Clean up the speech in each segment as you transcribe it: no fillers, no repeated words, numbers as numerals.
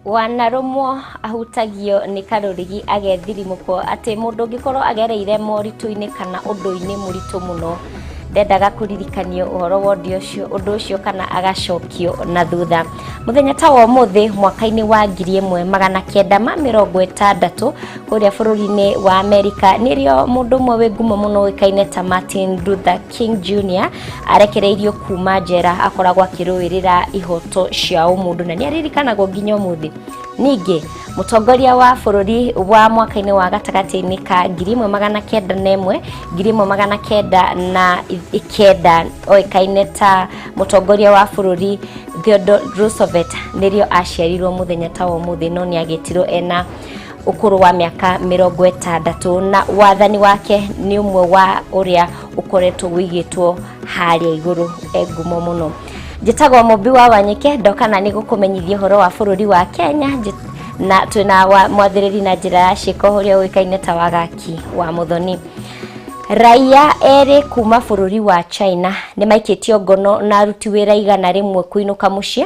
Wanarũmwo ahutagio nĩ karũrigi agethirimũkwo atĩ mũndũ ũngĩkorwo agereire moritũ-inĩ kana ũndũ-inĩ mũritũ mũno ndendaga kũririkanio ũhoro wa ũndũ ũcio ũndũ ũcio kana agacokio na thutha. Mũthenya ta wa ũmũthĩ mwaka-inĩ wa 1960 kũrĩa bũrũri-inĩ wa Amerika nĩrĩo mũndũ ũmwe wĩ ngumo mũno ũĩkaine ta Martin Luther King Jr arekereirio kuma njera akoragwo akĩrũĩrĩra ihoto cia ũmũndũ na nĩ aririkanagwo nginya ũmũthĩ. Ningĩ mũtongoria wa bũrũri wa mwaka-inĩ wa gatagatĩ-inĩ ka 1901 1909 oĩkaine ta mũtongoria wa bũrũri Theodore Roosevelt nĩrĩo aciarirwo mũthenya ta wa ũmũthĩ no nĩ agĩtirwo ena ũkũrũ wa mĩaka 60 na wathani wake nĩ ũmwe wa ũrĩa ũkoretwo wĩigĩtwo harĩa igũrũ e ngumo mũno. Njĩtagwo Mũmbi wa Wanyike ndoka na nĩ gũkũmenyithia ũhoro wa bũrũri wa Kenya na twĩna mwathĩrĩri na njĩra ya ciĩko ũrĩa ũĩkaine ta Wagaki wa Mũthoni. Raia erĩ kuma bũrũri wa China nĩ maikĩtio ngono na aruti wĩra 100 kũinũka mũciĩ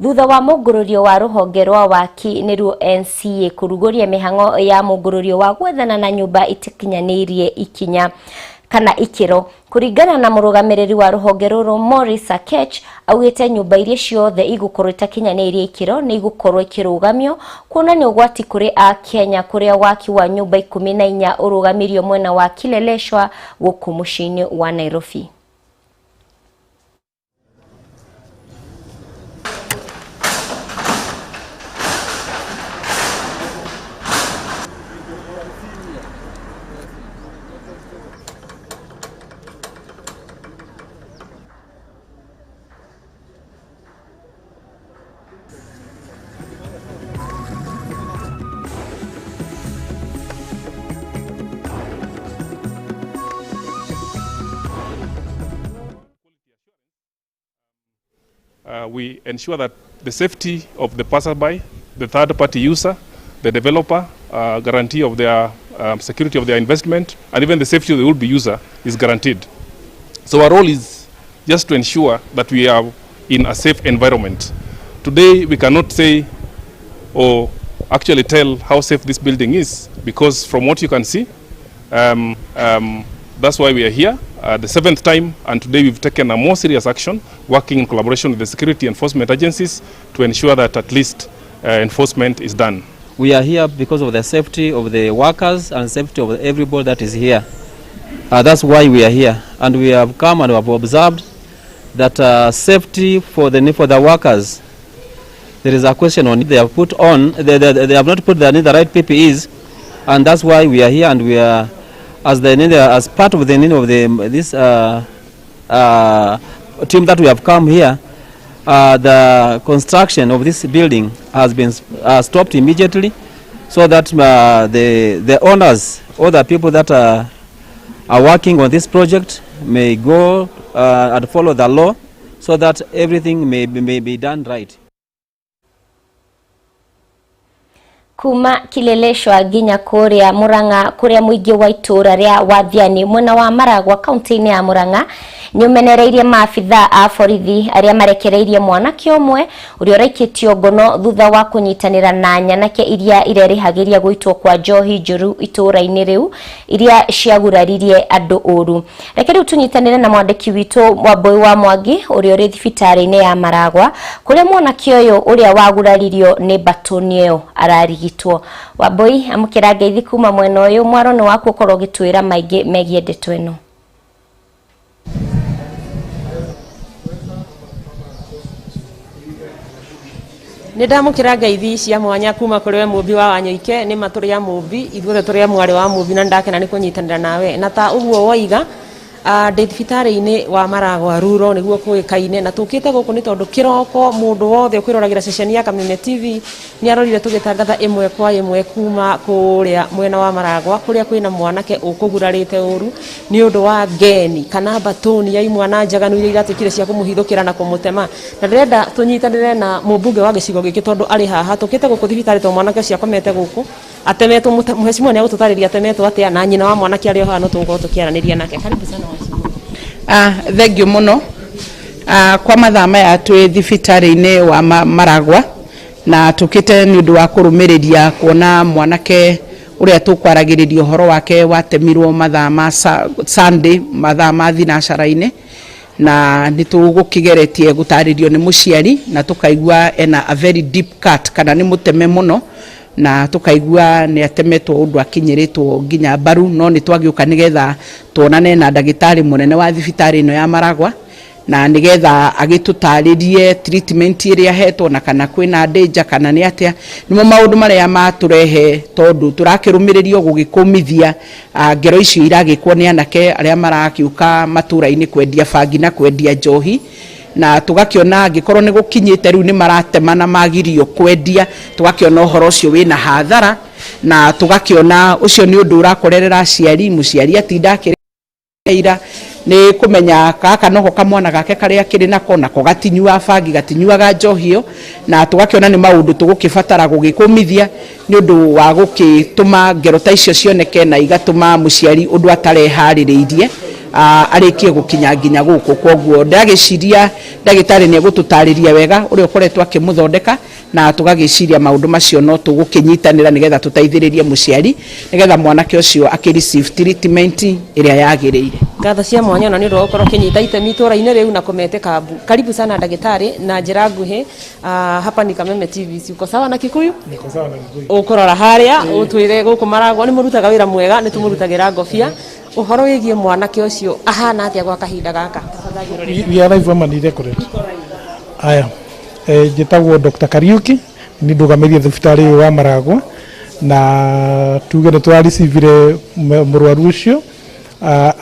thutha wa mũngũrũrio wa rũhonge rwa waki nĩruo NCA kũrugũria mĩhang'o ya mũngũrũrio wa gwethana na nyũmba itakinyanĩirie ikinya kana ikĩro. Kũringana na mũrũgamĩrĩri wa rũhonge rũrũ Maurice Akech augĩte nyũmba iria ciothe igũkorwo itakinyanĩirie ikĩro nĩ igũkorwo ikĩrũgamio kuonania ũgwati kũrĩ a Kenya kũrĩa waki wa nyũmba 14 ũrũgamirio mwena wa Kileleshwa gũkũ mũciĩ-inĩ wa Nairobi. We ensure that the safety of the passerby, the third-party user, the developer, guarantee of their security of their investment, and even the safety of the would-be user is guaranteed. So our role is just to ensure that we are in a safe environment. Today, we cannot say or actually tell how safe this building is, because from what you can see, that's why we are here the seventh time, and today we've taken a more serious action, working in collaboration with the security enforcement agencies to ensure that at least enforcement is done. We are here because of the safety of the workers and safety of everybody that is here. That's why we are here, and we have come and we have observed that safety for the workers, there is a question on it. They have put on, they have not put the right PPEs, and that's why we are here, and we are as the as part of the of the this team that we have come here. The construction of this building has been stopped immediately, so that the owners or the people that are working on this project may go and follow the law, so that everything may be done right. Kuma Kileleshwa nginya kuria Murang'a kuria muingi wa itura ria Wathiani mwena wa Maragwa kaunti-inĩ ya Murang'a nĩũmenereirie maabitha a borithi arĩa marekereirie mwanake ũmwe ũrĩa ũraikĩtio ngono thutha wa kũnyitanĩra na nyanake iria irerĩhagĩria gũitwo kwa njohi njũru itũũra-inĩ rĩu iria ciaguraririe andũ ũru. Reke rĩu tũnyitanĩre na mwandĩki witũ Wambui wa Mwangi ũrĩa ũrĩ thibitarĩ-inĩ ya Maragwa kũrĩa mwanake ũyũ ũrĩa waguraririo nĩ mbatũni ĩyo ararigitwo. Wambui, amũkĩra ngeithi kuma mwena ũyũ, mwaro nĩ waku ũkorwo ũgĩtwĩra maingĩ megiĩ ndeto ĩno. Nĩ ndamũkĩra ngeithi cia mwanya kuma kũrĩ we Mũmbi wa Wanyoike, nĩ ma tũrĩ a Mũmbi, ithuothe tũrĩ a mwarĩ wa Mũmbi na nĩndakena nĩ kũnyitanĩra nawe. Na ta ũguo woiga, ndĩ thibitarĩ-inĩ wa Maragwa Ruro nĩguo kũĩkaine, na tũkĩte gũkũ nĩ tondũ kĩroko mũndũ wothe ũkwĩroragĩra ceceni ya Kameme TV nĩ arorire tũgĩtangatha ĩmwe kwa ĩmwe kuma kũrĩa mwena wa Maragwa kũrĩa kwĩna mwanake ũkũgurarĩte ũru nĩ ũndũ wa ngeni kana mbatũni ya imwana njaganu iria iratuĩkire cia kũmũhithũkĩra na kũmũtema. Na ndĩrenda tũnyitanĩre na mũmbunge wa gĩcigo gĩkĩ tondũ arĩ haha. Tũkĩte gũkũ thibitarĩ tondũ mwanake ũcio akomete gũkũ atemetwo, mheshimiwa nĩ agũtũtarĩria atemetwo atĩa, na nyina wa mwanake arĩ o haha no tũgũkorwo tũkĩaranĩria nake. Karibu sana mheshimiwa. Thank you mũno. Kwa mathaa maya twĩ thibitarĩ-inĩ wa Maragwa Na tũkĩte nĩ ũndũ wa kũrũmĩrĩria kuona mwanake ũrĩa tũkwaragĩrĩria ũhoro wake watemirwo mathaa ma Sunday, mathaa ma thinacara-inĩ, na nĩ tũgũkĩgeretie gũtarĩrio nĩ mũciari na tũkaigua ena a very deep cut, kana nĩ mũteme mũno, na tũkaigua nĩ atemetwo ũndũ akinyĩrĩtwo nginya mbaru. No nĩ twagĩũka nĩgetha tuonane na ndagĩtarĩ mũnene wa thibitarĩ ĩno ya Maragwa, na nigetha agĩtũtarĩrie treatment ĩrĩa ahetwo, na kana kwĩna danger kana nĩ atĩa. Nĩmo maũndũ marĩa matũrehe, tondũ tũrakĩrũmĩrĩrio gũgĩkũmithia ngero icio iragĩkwo nĩ anake arĩa marakĩũka matũra-inĩ kwendia bangi na kwendia njohi, na tũgakĩona angĩkorwo nĩ gũkinyĩte rĩu nĩ maratemana magirio kwendia, tũgakĩona ũhoro ũcio wĩna hathara, na tũgakĩona ũcio nĩ ũndũ ũrakorerera aciari. Mũciari atinda akĩrĩ ira nĩ kũmenya gaka noko kamwana gake karĩa kĩrĩ nako, nako gatinyuaga bangi, gatinyuaga njohi ĩyo, na tũgakĩona nĩ maũndũ tũgũkĩbatara gũgĩkũmithia nĩ ũndũ wa gũkĩtũma ngero ta icio cioneke na igatũma mũciari ũndũ atareharĩrĩirie arĩkie gũkinya nginya gũkũ. Koguo ndagĩciria ndagĩtarĩ nĩ egũtũtarĩria wega ũrĩa ũkoretwo akĩmũthondeka, na tũgagĩciria maũndũ macio no tũgũkĩnyitanĩra nĩgetha tũteithĩrĩrie mũciari, nĩgetha mwanake ũcio akĩ receive treatment ĩrĩa yagĩrĩire. Ngatho cia mwanya ona nĩ ũndũ wa gũkorwo ũkĩnyita itemi itũra-inĩ rĩu na kũmetĩka mbu. Karibu sana ndagĩtarĩ. Na njĩra nguhĩ, hapa ni Kameme TV. Si uko sawa na Kikuyu? Niko sawa na Gikuyu. Ũkũrora harĩa ũtwĩre gũkũ Maragwa nĩ mũrutaga wĩra mwega, nĩ tũmũrutagĩra ngobia. Ũhoro wĩgiĩ mwanake ũcio ahana atĩa gwa kahinda gaka? We are live ama ni recorded? Aya. Njĩtagwo Dr. Kariuki, nĩ ndũgamĩrie thibitarĩ ũyũ wa Maragwa, na tuge nĩ tũrarecivire mũrwaru ũcio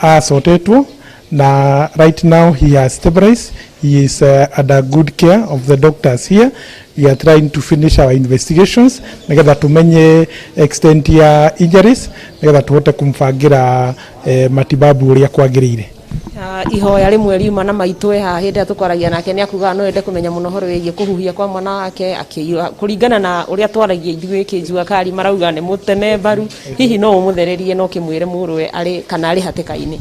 acotetwo, na right now he has stabilized. He is under good care of the doctors here. We are trying to finish our investigations nigetha tumenye extent ya injuries, nigetha tuhote kumbangira matibabu ũrĩa kwagĩrĩire. Ihoya rĩmwe riuma na maitũ e haha, hĩndĩ ĩrĩa tũkwaragia nake nĩ akugaga no ende kũmenya mũno ũhoro wĩgiĩ kũhuhia kwa mwana wake, akĩiyũra kũringana na ũrĩa twaragia ithuĩ kĩnjua kari marauga nĩ mũteme mbaru. Hihi no ũmũthererie no kĩmwĩre mũrũwe arĩ kana arĩ hatĩka-inĩ?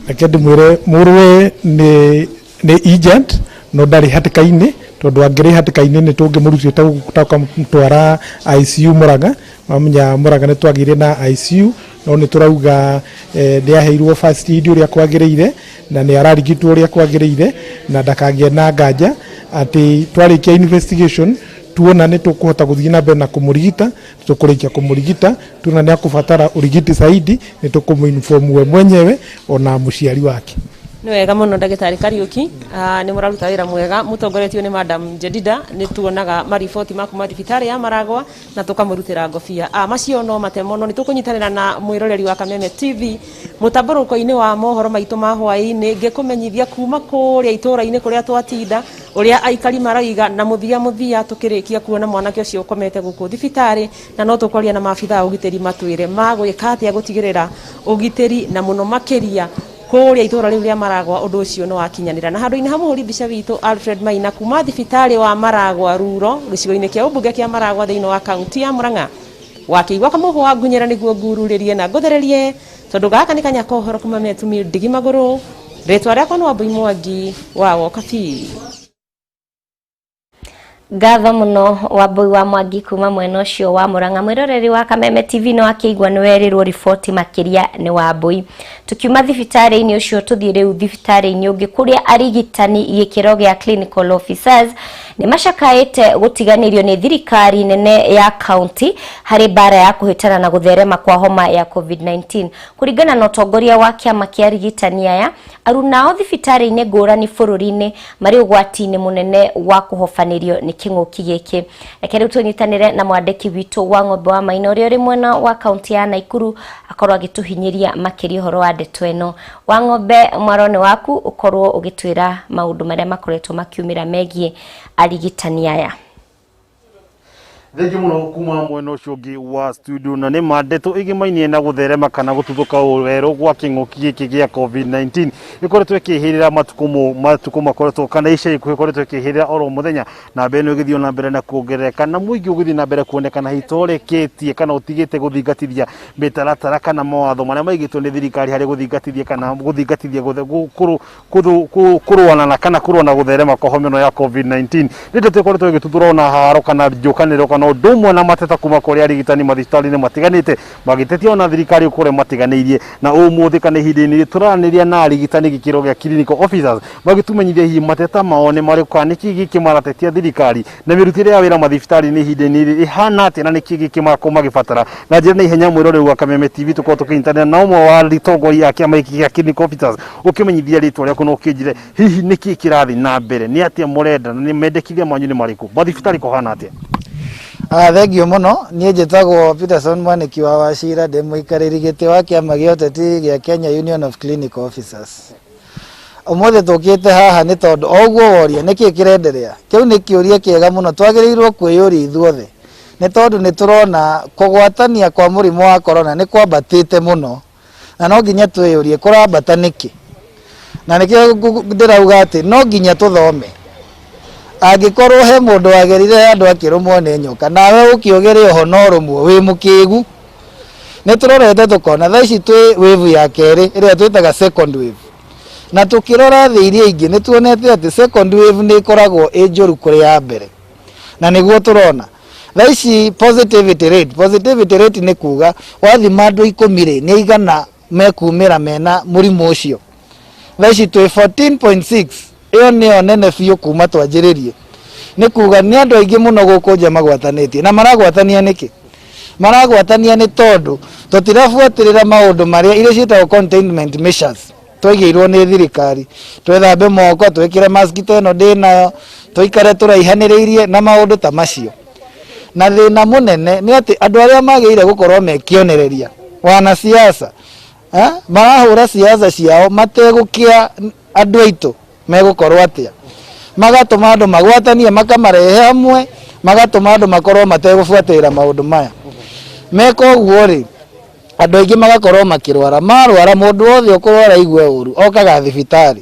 Reke ndĩmwĩre mũrũwe nĩ agent, no ndarĩ hatĩka-inĩ, tondũ angĩrĩ hatĩka-inĩ nĩ tũngĩmũrutĩte tũkamũtwara ICU Mũrang'a. Mamenya Mũrang'a nĩ twagĩire na ICU, no nĩ tũrauga nĩ aheirwo first aid ũrĩa kwagĩrĩire, na nĩ ararigitwo ũrĩa kwagĩrĩire, na ndakagĩe na nganja atĩ twarĩkia investigation, tuona nĩ tũkũhota gũthiĩ na mbere na kũmũrigita, tũkũrĩkia kũmũrigita. Tuona nĩ akũbatara ũrigiti zaidi, nĩ tũkũmũinform we mwenyewe ona mũciari wake. Nĩ wega mũno, ndagĩtarĩ Kariũki. Nĩ mũraruta wĩra mwega mũtongoretio nĩ Madam Jedida. Nĩ tuonaga mariboti ma kuma thibitarĩ ya Maragwa na tũkamũrutĩra ngobia. Macio no matemo, no nĩ tũkũnyitanĩra na mwĩroreri wa Kameme TV mũtambũrũko-inĩ wa mohoro maitũ ma hwaĩ-inĩ, ngĩkũmenyithia kuma kũrĩa itũra-inĩ kũrĩa twatinda, ũrĩa aikari maraiga, na mũthia mũthia tũkĩrĩkia kuona mwanake ũcio ũkomete gũkũ thibitarĩ, na no tũkwaria na maabitha a ũgitĩri matwĩre magwĩka atĩa gũtigĩrĩra ũgitĩri, na mũno makĩria kũrĩa itũra rĩu rĩa Maragwa ũndũ ũcio nĩ wakinyanĩra. Na handũ-inĩ ha mũhũri mbica witũ Alfred Maina, kuma thibitarĩ wa Maragwa Ruro, gĩcigo-inĩ kĩa ũmbunge kĩa Maragwa, thĩinĩ wa kaunti ya Murang'a, wakĩigua kamũhũ wa ngunyĩra nĩguo ngururĩrie na ngũthererie, tondũ gaka nĩ kanya kohoro kuma metumi ndigi magũrũ. Rĩtwa rĩakwa nĩ Wambui Mwangi wa Wokabi. Ngatho mũno, Wambui wa Mwangi, kuma mwena ũcio wa Murang'a. Mwĩroreri wa Kameme TV, no akĩigua nĩ werĩrwo riboti makĩria nĩ Wambui. Tukiuma thibitarĩ-inĩ ũcio, tũthiĩ rĩu thibitarĩ-inĩ ũngĩ, kũrĩa arigitani gĩkĩro gĩa clinical officers nĩ macakaĩte gũtiganĩrio nĩ thirikari nene ya county harĩ mbara ya kũhĩtana na gũtherema kwa homa ya COVID-19. Kũringana na ũtongoria wa kĩama kĩa arigitani aya, arunao thibitarĩ-inĩ ngũrani bũrũri-inĩ marĩ ũgwati-inĩ mũnene wa kũhobanĩrio nĩ kĩng'ũki gĩkĩ. Reke rĩu tũnyitanĩre na mwandĩki witũ wa Ng'ombe wa Maina, ũrĩa ũrĩ mwena wa kaunti ya Naikuru, akorwo agĩtũhinyĩria makĩria ũhoro wa ndeto ĩno. Wa Ng'ombe, mwaro nĩ waku, ũkorwo ũgĩtwĩra maũndũ marĩa makoretwo makiumĩra megiĩ arigitani aya. Thengiũ mũno kuma mwena ũcio ũngĩ wa studio. Na nĩ ma ndeto ĩgĩmainie na gũtherema kana gũtuthũka werũ gwa kĩng'ũki gĩkĩ gĩa COVID-19 ĩkoretwo ĩkĩhĩrĩra matukũ matukũ makoretwo kana ica ikuhĩ ĩkoretwo ĩkĩhĩrĩra oro mũthenya, na mbere ĩno ĩgĩthiĩ na mbere na kuongerereka, na mũingĩ ũgĩthiĩ na mbere kuonekana hitoreketie kana ũtigĩte gũthingatithia mĩtaratara kana mawatho marĩa maigĩtwo nĩ thirikari harĩ gũthingatithia kana gũthingatithia kũrũana na kana kũrũa na gũtherema kwa homa ĩno ya COVID-19. Nĩ ndeto ĩkoretwo ĩgĩtuthũra ona haro kana njũkanĩrĩro kana ũndũ ũmwe na mateta kuma kũrĩ arigitani mathibitarĩ-inĩ matiganĩte, magĩtetia ona thirikari ũkũrĩa matiganĩirie. Na ũmũthĩ kana ihinda-inĩ rĩrĩ tũraranĩria na arigitani gĩkĩro gĩa clinical officers, magĩtũmenyithia hihi mateta mao nĩ marĩkũ kana nĩkĩ gĩkĩ maratetia thirikari, na mĩrutĩre ya wĩra mathibitarĩ-inĩ ihinda-inĩ rĩrĩ ĩhana atĩa, na nĩkĩ gĩkĩ marakorwo magĩbatara. Na njĩra na ihenya, mwĩroreri wa Kameme TV, tũkorwo tũkĩnyitanĩra na ũmwe wa atongoria a kĩama gĩkĩ gĩa clinical officers. Ũkĩmenyithia rĩtwa rĩaku na ũkĩnjĩre hihi nĩkĩ kĩrathiĩ na mbere, nĩ atĩa mũrenda, na nĩ mendekithia manyu nĩ marĩkũ, mathibitarĩ kũhana atĩa? Thengio mũno. Niĩ njĩtagwo Peterson Mwanĩki wa Wacira, ndĩ mũikarĩri gĩtĩ wa kĩama gĩa ũteti gĩa Kenya Union of Clinical Officers. Ũmũthĩ tũkĩte haha nĩ tondũ o ũguo woria nĩkĩ kĩrenderea, kĩu nĩ kĩũria kĩega mũno twagĩrĩirwo kwĩyũria ithuothe, nĩ tondũ nĩ tũrona kũgwatania kwa mũrimũ wa corona nĩ kwambatĩte mũno, na no nginya twĩyũrie kũrambata nĩkĩ. Na nĩkĩo ndĩrauga atĩ no nginya tũthome. Angĩkorwo he mũndũ wagerire handũ akĩrũmwo nĩ nyoka, nawe ũke ũgere oho na ũrũmwo, wĩ mũkĩgu. Nĩ tũrorete tũkona thaa ici twĩ wave ya kerĩ ĩrĩa twĩtaga second wave, na tũkĩrora thĩ iria ingĩ nĩ tuonete atĩ second wave nĩ ĩkoragwo ĩ njũru kũrĩ ya mbere, na nĩguo tũrona thaa ici positivity rate. Positivity rate nĩ kuga wathima andũ 10 rĩ, nĩ aigana mekumĩra mena mũrimũ ũcio. Thaa ici twĩ 14.6, ĩyo nĩyo nene biũ kuma twanjĩrĩrie. Nĩ kuga nĩ andũ aingĩ mũno gũkũ nja magwatanĩtie. Na maragwatania nĩkĩ? Maragwatania nĩ tondũ tũtirabuatĩrĩra maũndũ marĩa iria ciĩtagwo containment measures twaigĩirwo nĩ thirikari: twĩthambe moko, twĩkĩre mask ta ĩno ndĩnayo, tũikare tũraihanĩrĩirie na maũndũ ta macio. Na thĩna mũnene nĩ atĩ andũ arĩa magĩrĩire gũkorwo me kĩonereria, wanasiasa, marahũra siasa ciao mategũkĩa andũ aitũ megũkorwo atĩa, magatũma andũ magwatanie, makamarehe hamwe, magatũma andũ makorwo mategũbuatĩrĩra maũndũ maya. Meka ũguo rĩ, andũ aingĩ magakorwo makĩrwara. Marwara, mũndũ wothe ũkũrwara igue ũru okaga thibitarĩ.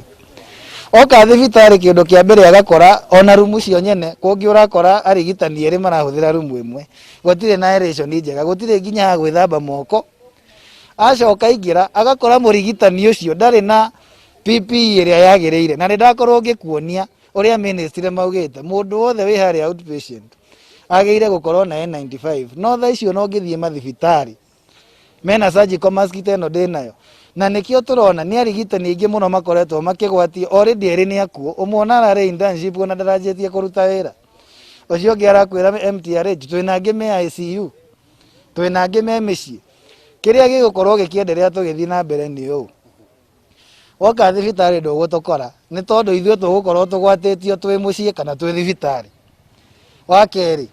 Oka thibitarĩ, kĩndũ kĩa mbere agakora ona rumu cio nyene, kũngĩ ũrakora arigitani erĩ marahũthĩra rumu ĩmwe, gũtirĩ na aeration njega, gũtirĩ nginya ha gwĩthamba moko. Acoka aingĩra agakora mũrigitani ũcio ndarĩ na PPE ĩrĩa yagĩrĩire. Na nĩ ndakorwo ngĩkuonia ũrĩa ministry maugĩte mũndũ wothe wĩ harĩa outpatient agĩrĩire gũkorwo na N95, no thaa icio no ngĩthiĩ mathibitarĩ mena surgical mask ta ĩno ndĩnayo. Na nĩkĩo tũrona nĩ arigitani aingĩ mũno makoretwo makĩgwatio. Already erĩ nĩ akuũ, ũmwe ona ararĩ internship ona ndaranjĩtie kũruta wĩra, ũcio ũngĩ arakwĩra MTRH. Twĩna angĩ me ICU, twĩna angĩ me mĩciĩ. Kĩrĩa gĩgũkorwo gĩkĩenderea tũgĩthiĩ na mbere nĩ ũũ: woka thibitarĩ ndũgũtũkora, nĩ tondũ ithuĩ tũgũkorwo tũgwatĩtio twĩ mũciĩ kana twĩ thibitarĩ. Wa kerĩ,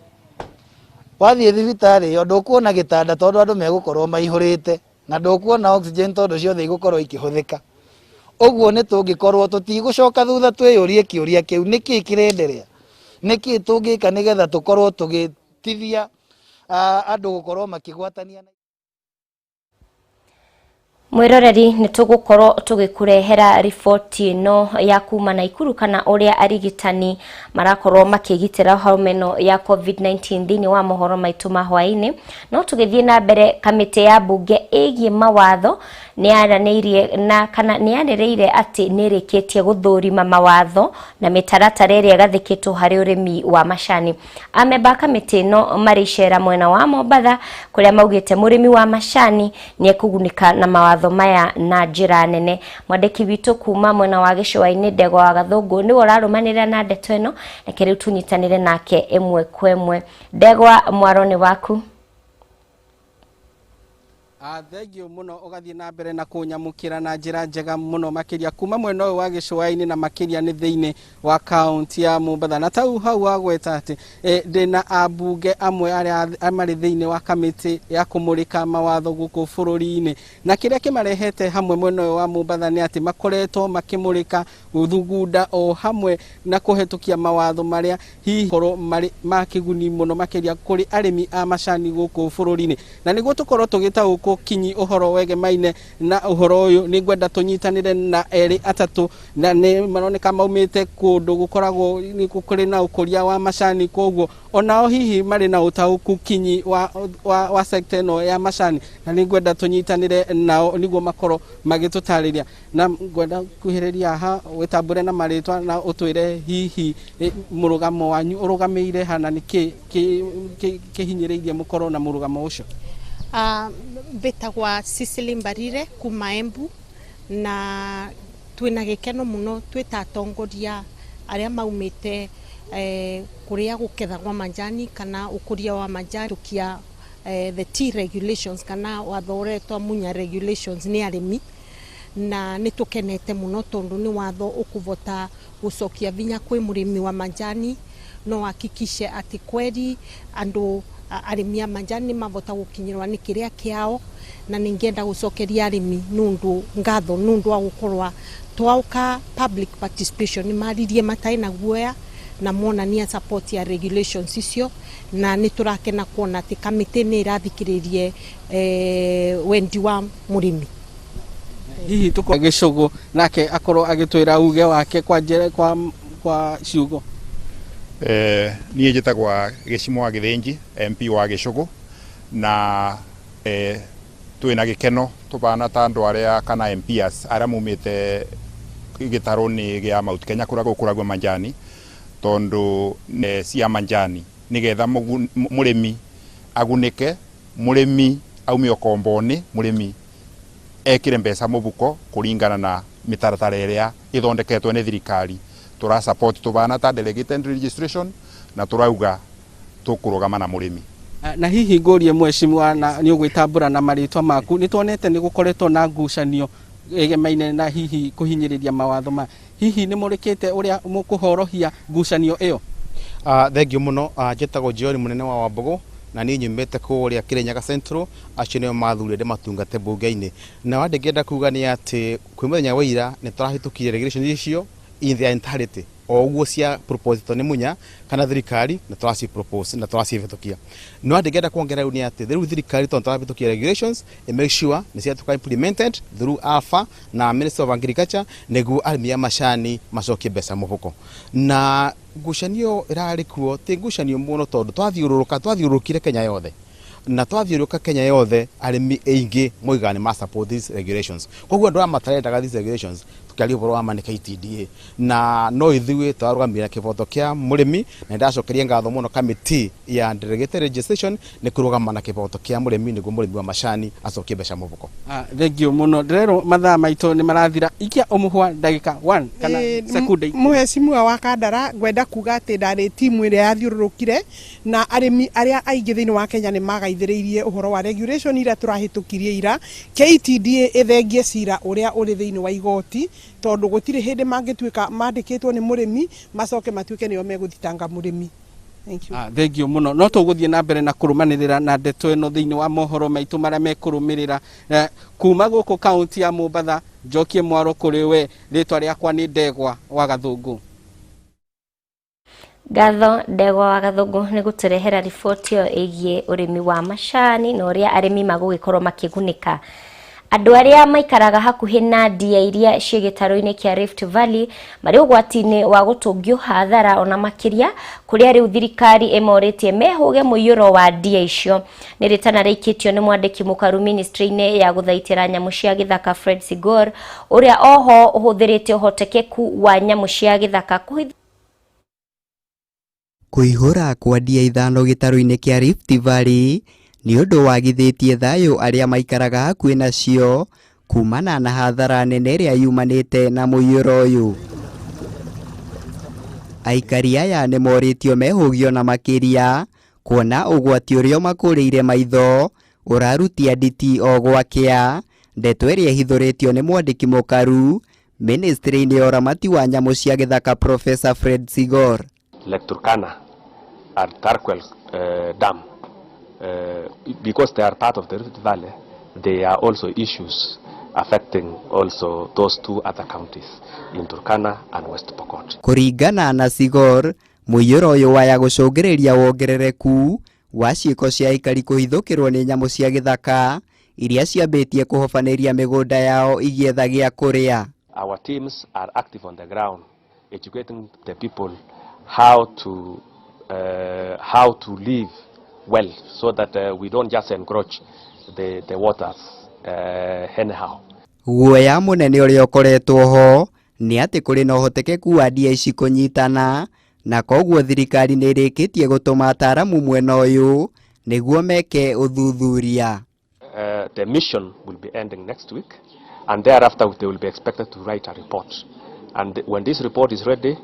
wathiĩ thibitarĩ ĩyo ndũkuona gĩtanda tondũ andũ megũkorwo maihũrĩte, na ndũkuona oxygen tondũ ciothe igũkorwo ikĩhũthĩka. Ũguo nĩ tũngĩkorwo tũtigũcoka thutha twĩyũrie kĩũria kĩu: nĩkĩ kĩrenderea, nĩkĩ tũngĩka nĩgetha tũkorwo tũgĩtithia andũ gũkorwo makĩgwatania? Mwiroreri, nĩ tũgũkorwo tũgĩkũrehera riboti ĩno ya kuma Naikuru kana ũrĩa arigitani marakorwo makĩgitĩra homa ĩno ya COVID-19 thĩinĩ wa mohoro maitũ ma hwaĩ-inĩ. No tũgĩthiĩ na mbere, kamĩtĩ ya mbunge ĩgiĩ mawatho nĩ yaranĩirie na kana nĩ yanĩrĩire atĩ nĩ ĩrĩkĩtie gũthũrima mawatho na mĩtaratara ĩrĩa ĩgathĩkĩtwo harĩ ũrĩmi wa macani. Amemba a kamĩtĩ ĩno marĩ icera mwena wa Mombatha, kũrĩa maugĩte mũrĩmi wa macani nĩ ekũgunĩka na mawatho maya na njĩra nene. Mwandĩki witũ kuma mwena wa gĩcũa-inĩ, Ndegwa wa Gathũngũ, nĩwe ũrarũmanĩrĩra na ndeto ĩno. Reke rĩu tũnyitanĩre nake ĩmwe kwa ĩmwe. Ndegwa, mwaro nĩ waku. Thengio muno ugathie na mbere na kunyamukira na njira njega muno makiria kuma mwena uyu wa gĩcũa-inĩ na makiria nĩ thĩinĩ wa kaunti ya Mombatha. Na tau hau wagweta atĩ ndĩna ambunge amwe arĩa marĩ thĩinĩ wa kamĩtĩ ya kũmũrĩka mawatho gũkũ bũrũri-inĩ, na kĩrĩa kĩmarehete hamwe mwena ũyũ wa Mombatha nĩ atĩ makoretwo makĩmũrĩka gũthugunda o hamwe na kũhetũkia mawatho marĩa hihi korwo marĩ ma kĩguni mũno makĩria kũrĩ arĩmi a macani gũkũ bũrũri-inĩ. Na nĩguo tũkorwo tũgĩtaũkwo kinyi ũhoro wegemaine na ũhoro ũyũ, nĩ ngwenda tũnyitanĩre na erĩ atatũ, na nĩ maroneka maumĩte kũndũ gũkoragwo nĩ kũrĩ na ũkũria wa macani, koguo onao hihi marĩ na ũtaũku kinyi wa sekta ĩno ya macani, na nĩ ngwenda tũnyitanĩre nao nĩguo makorwo magĩtũtarĩria. Na ngwenda kuhĩrĩria haha wĩtambũre na marĩtwa na ũtwĩre hihi mũrũgamo wanyu ũrũgamĩire hana, nĩ kĩ kĩhinyĩrĩirie mũkorwo na mũrũgamo ũcio. Mbĩtagwa Cecily Mbarire kuma Embu, na twĩna gĩkeno mũno twĩ ta atongoria arĩa maumĩte kũrĩa gũkethagwo majani kana ũkũria wa majani, tukia the tea regulations kana watho ũretwo Munya regulations nĩ arĩmi, na nĩ tũkenete mũno tondũ nĩ watho ũkũvota gũcokia vinya kwĩ mũrĩmi wa majani, no hakikishe atĩ kweri andũ arĩmi a majani nĩ mavota gũkinyĩrwa nĩ kĩrĩa kĩao. Na ningĩenda gũcokeria arĩmi nũndũ ngatho nũndũ wa gũkorwa twauka public participation, nĩ maririe matarĩ na guoya na monania support ya regulations icio, na nĩ tũrakena kuona atĩ kamĩtĩ nĩ ĩrathikĩrĩrie wendi wa mũrĩmi. Hihi tuko gĩcũgũ nake akorwo agĩtwĩra uge wake kwa njĩra kwa ciugo. Niĩ njĩtagwa Gĩcimo wa Gĩthĩnji, MP wa Gĩcũgũ, na twĩna gĩkeno tũbana ta andũ arĩa kana MPs arĩa mumĩte gĩtarũ-inĩ gĩa Mount Kenya kũrĩa gũkũragio manjani, tondũ cia manjani nĩgetha mũrĩmi agunĩke, mũrĩmi aume ũkombo-inĩ, mũrĩmi ekĩre mbeca mũbuko kũringana na mĩtaratara ĩrĩa ĩthondeketwo nĩ thirikari. Tũra support tũbana ta delegated registration na tũrauga tũkũrũgama na mũrĩmi. Na hihi ngũrie mheshimiwa, na nĩ ũgwĩtambũra na marĩtwa maku, nĩ tuonete nĩ gũkoretwo na ngucanio ĩgemaine na hihi kũhinyĩrĩria mawatho ma hihi nĩ mũrĩkĩte ũrĩa mũkũhorohia ngucanio ĩyo? Thengio mũno. Njĩtagwo John Mũnene wa Wambũgũ, na niĩ nyumĩte kũrĩa Kĩrĩnyaga Central. Acio nĩo mathurire ndĩmatungate mbunge-inĩ. Na wa ndĩngĩenda kuga nĩ atĩ kwĩ mũthenya wa ira nĩ tũrahĩtũkirie regulation icio in their entirety o ũguo cia proposed nĩ Munya kana thirikari, na tũraci propose na tũracihĩtũkia. No ndĩngĩenda kuongerera rĩu nĩ atĩ rĩu thirikari, tondũ tũrahĩtũkia regulations, ĩ make sure nĩ ciatuĩka implemented through AFA na Minister of Agriculture, nĩguo arĩmi a macani macokie mbeca mũhuko. Na ngucanio ĩrarĩ kuo ti ngucanio mũno, tondũ twathiũrũrũka twathiũrũrũkire Kenya yothe, na twathiũrũrũka Kenya yothe arĩmi aingĩ moigaga nĩ ma support these regulations. Koguo andũ aya matarendaga these regulations, tũkĩaria ũhoro wa ma nĩ KTDA, na no ithuĩ twarũgamĩrĩra kĩboto kĩa mũrĩmi, na nĩndacokeria ngatho mũno kamĩtĩ ya delegated registration nĩ kũrũgama na kĩboto kĩa mũrĩmi, nĩguo mũrĩmi wa macani acokie mbeca mũhuko. Thengio mũno. Ndĩrerwo mathaa maitũ nĩ marathira. Ikia ũmũhwa ndagĩka 1 kana sekunde 10. Mũhecimiwa wa Kandara, ngwenda kuga atĩ ndarĩ timu ĩrĩa yathiũrũrũkire na arĩmi arĩa aingĩ thĩinĩ wa Kenya nĩ magaithĩrĩirie ũhoro wa regulation iria tũrahĩtũkirie ira. KTDA ĩthengie cira ũrĩa ũrĩ thĩinĩ wa igoti, tondũ gũtirĩ hĩndĩ mangĩtuĩka mandĩkĩtwo nĩ mũrĩmi macoke matuĩke nĩo megũthitanga mũrĩmi. Thank you. Thengio mũno. No tũgũthiĩ na mbere na kũrũmanĩrĩra na ndeto ĩno thĩinĩ wa mohoro maitũ marĩa mekũrũmĩrĩra. Kuma gũkũ kaunti ya Mombatha, njokie mwaro kũrĩ we. Rĩtwa rĩakwa nĩ Ndegwa wa Gathũngũ. Ngatho, Ndegwa wa Gathũngũ, nĩ gũtũrehera riboti ĩyo ĩgiĩ ũrĩmi wa macani na ũrĩa arĩmi magũgĩkorwo makĩgunĩka. Andũ arĩa maikaraga hakuhĩ na ndia iria ciĩ gĩtarũ-inĩ kĩa Rift Valley marĩ ũgwati-inĩ wa gũtũngio hathara ona makĩria, kũrĩa rĩu thirikari ĩmorĩtie mehũge mũiyũro wa ndia icio. Nĩ rĩtana rĩikĩtio nĩ mwandĩki mũkaru ministry-inĩ ya gũthaitĩra nyamũ cia gĩthaka Fred Sigor, ũrĩa oho ũhũthĩrĩte ũhotekeku wa nyamũ cia gĩthaka kũhithũkĩra Kũihũra kwa ndia 5 gĩtarũ-inĩ kĩa Rift Valley nĩ ũndũ wagithĩtie thayũ arĩa maikaraga hakuhĩ nacio kumana na hathara nene ĩrĩa yumanĩte na mũiyũro ũyũ. Aikari aya nĩ morĩtio mehũgio na makĩria kuona ũgwati ũrĩa ũmakũrĩire maitho Ũrarutia nditi o gwakĩa, ndeto ĩrĩa ĩhithũrĩtio nĩ mwandĩki mũkaru ministry-inĩ ya ũramati wa nyamũ cia gĩthaka Professor Fred Sigor. Lake Turkana and Turkwel Dam, because they are part of the Rift Valley, they are also issues affecting also those two other counties in Turkana and West Pokot. Kũringana na Sigor, mũiyũro ũyũ waya gũcũngĩrĩria wongerereku wa ciĩko cia aikari kũhithũkĩrwo nĩ nyamũ cia gĩthaka iria ciambĩtie kũhobanĩria mĩgũnda yao igĩetha gĩa kũrĩa. Our teams are active on the ground, educating the people how to live well, so that we don't just encroach the waters anyhow. Guoya mũnene ũrĩa ũkoretwo ho nĩ atĩ kũrĩ na ũhotekeku wa ndia ici kũnyitana, na koguo thirikari nĩ ĩrĩkĩtie gũtũma ataaramu mwena ũyũ nĩguo meke ũthuthuria. The mission will be ending next week, and thereafter they will be expected to write a report. And when this report is ready,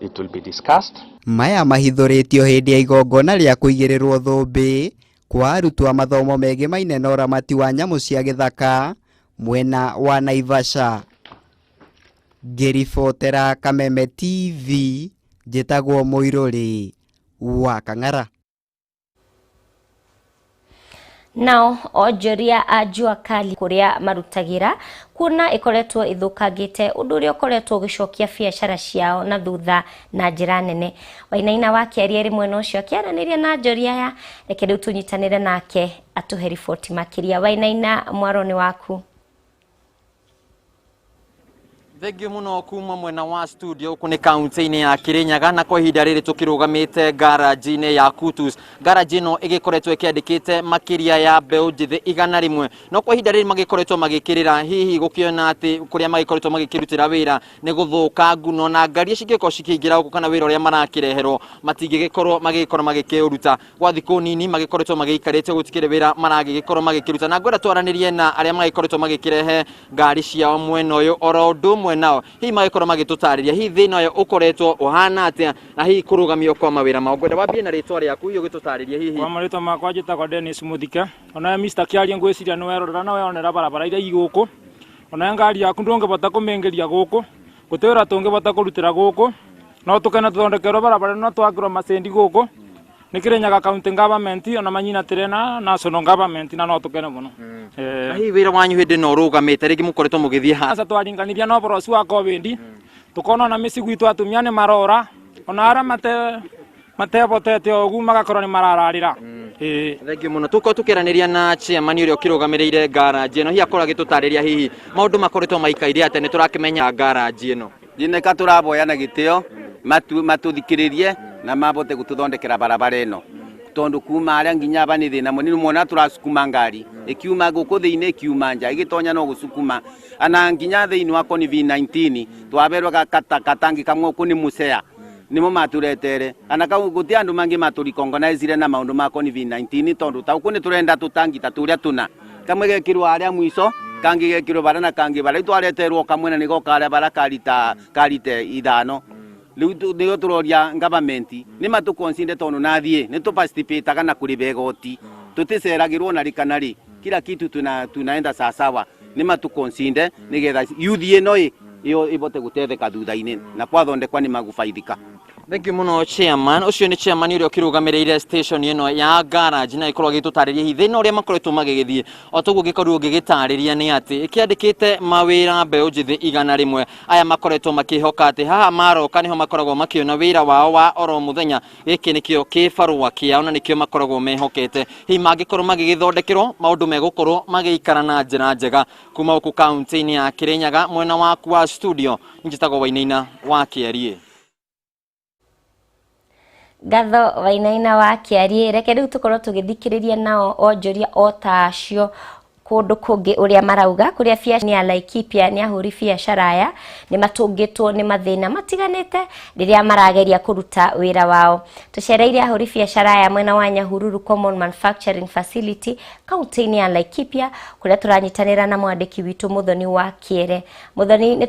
it will be discussed. Maya mahithũrĩtio hĩndĩ ya igongona rĩa kũigĩrĩrwo thũmbĩ kwa arutwo a mathomo megemaine na ũramati wa nyamũ cia gĩthaka mwena wa Naivasha. Ngĩribotera Kameme TV, njĩtagwo Mũirũrĩ wa Kang'ara. Nao onjoria a jua kali kuria marutagira kuona ikoretwo ithukangite undu uria ukoretwo ugicokia biacara ciao na thutha na njira nene. Wainaina wa Kĩarie ri mwena ucio akiaraniria na njoria aya. Reke riu tunyitanire nake atuhe riboti makiria. Wainaina, mwaro ni waku. Thengio muno kuma mwena wa studio. Gũkũ nĩ kaunti-inĩ ya Kirinyaga, na kwa ihinda rĩrĩ tũkĩrũgamĩte garage-inĩ ya Kutus. Garage ĩno ĩgĩkoretwo ĩkĩandĩkĩte makĩria ya mbeũ njĩthĩ 100, no kwa ihinda rĩrĩ magĩkoretwo magĩkĩrĩra, hihi gũkĩona atĩ kũrĩa magĩkoretwo magĩkĩrutĩra wĩra nĩ gũthũkangu, no na ngari cingĩkorwo cikĩingĩra gũkũ kana wĩra ũrĩa marakĩreherwo matingĩgĩkorwo magĩkorwo magĩkĩũruta. Gwa thikũ nini magĩkoretwo magĩikarĩte, gũtikĩrĩ wĩra maragĩgĩkorwo magĩkĩruta, na ngwenda twaranĩrie na arĩa magĩkoretwo magĩkĩrehe ngari ciao mwena ũyũ oro ũndũ ũmwe nao, hihi magĩkorwo magĩtũtarĩria hihi thĩna ũyũ ũkoretwo ũhana atĩa na hihi kũrũgamio kwa mawĩra mao. Ngwenda wambie na rĩtwa rĩaku, hihi ũgĩtũtarĩria hihi. Kwa marĩtwa makwa njĩtagwo Dennis Muthike. Onawe Mr. Kĩarie, ngwĩciria nĩ werorera na weyonera barabara iria i gũkũ. Onawe ngari yaku ndũngĩbota kũmĩingĩria gũkũ, gũtĩ wĩra tũngĩbota kũrutĩra gũkũ. No tũkene tũthondekerwo barabara no twakĩrwo macendi gũkũ nĩ Kĩrĩnyaga county government, ona manyinatĩre na national government, na no tũkene mũno. Na hihi wĩra wanyu hĩndĩ ĩno ũrũgamĩte, rĩngĩ mũkoretwo mũgĩthiĩ ha? Aca, twaringaniria na ũboro ũcio wa COVID, tukona ona mĩciĩ gwitũ atumia nĩ marora, ona arĩa matebotete ũguo magakorwo nĩ marararĩra. Ĩĩ. Thengio mũno. Tũkorwo tũkĩaranĩria na chairman ũrĩa ũkĩrũgamĩrĩire garage ĩno, hihi akorwo agĩtũtarĩria hihi maũndũ makoretwo maikaire atĩa. Nĩ tũrakĩmenya garage ĩno Jineka tũraboya na gĩtĩo matuthikĩrĩrie na mabote gũtũthondekera barabara ĩno, tondu kuma aria nginya aba nĩ thĩna mũnini. Mwona tũracukuma ngari ĩkiuma gũkũ thĩinĩ, ĩkiuma nja, ĩgĩtonya no gũcukuma, ana nginya thĩinĩ wa COVID-19 twaberwo katangi kamwe kũ nĩ mũcea nĩmo matũretere, ana kau gũti andũ mangĩ matũrikongonaicire na maũndũ ma COVID-19, tondu ta ũkũ nĩ tũrenda tũtangi ta tũrĩa tũna kamwe gekirwo harĩa mwico, kangi gekirwo bara na kangi bara. Rĩu twareterwo kamwe na nĩgo karĩa bara karita karite 5. Rĩu nĩgo tũroria government nĩ matũkonsinde, tondũ nathiĩ nĩ tũparticipataga na kũrĩba igoti, tũticeragĩrwo na rĩ kana rĩ, kila kitu tunaenda sawasawa. Nĩ matũkonsinde nĩgetha youth ĩno ĩ ĩyo ĩbote gũtetheka thutha-inĩ, na kwathondekwa nĩ magũbaidika. Thank you muno, chairman. Ũcio nĩ chairman ũrĩa ũkĩrũgamĩrĩire station ĩno ya garage, na ĩkorwo agĩtũtarĩria hihi thĩna ũrĩa makoretwo magĩgĩthiĩ. O toguo ngĩkorirwo ngĩgĩtarĩria nĩ atĩ ĩkĩandĩkĩte mawĩra mbeũ njĩthĩ 100. Aya makoretwo makĩhoka atĩ haha maroka nĩho makoragwo makĩona wĩra wao wa oro mũthenya. Gĩkĩ nĩkĩo kĩbarũa kĩao na nĩkĩo makoragwo mehokete. Hihi mangĩkorwo magĩgĩthondekerwo maũndũ megũkorwo magĩikara na njĩra njega. Kuma gũkũ kaunti-inĩ ya Kĩrĩnyaga, mwena waku wa studio, njĩtagwo Wainaina wa Kĩarie. Ngatho, Wainaina wa Kĩarie. Reke rĩu tũkorwo tũgĩthikĩrĩria nao onjoria o ta acio kũndũ kũngĩ ũrĩa marauga. Kũrĩa biacara nĩ ya Laikipia, nĩ ahũri biacara aya nĩ matũngĩtwo nĩ mathĩna matiganĩte rĩrĩa marageria kũruta wĩra wao. Tũcereire ahũri biacara aya mwena wa Nyahururu Common Manufacturing Facility, kaunti-inĩ ya Laikipia, kũrĩa tũranyitanĩra na mwandĩki witũ Mũthoni wa Kĩere. Mũthoni nĩ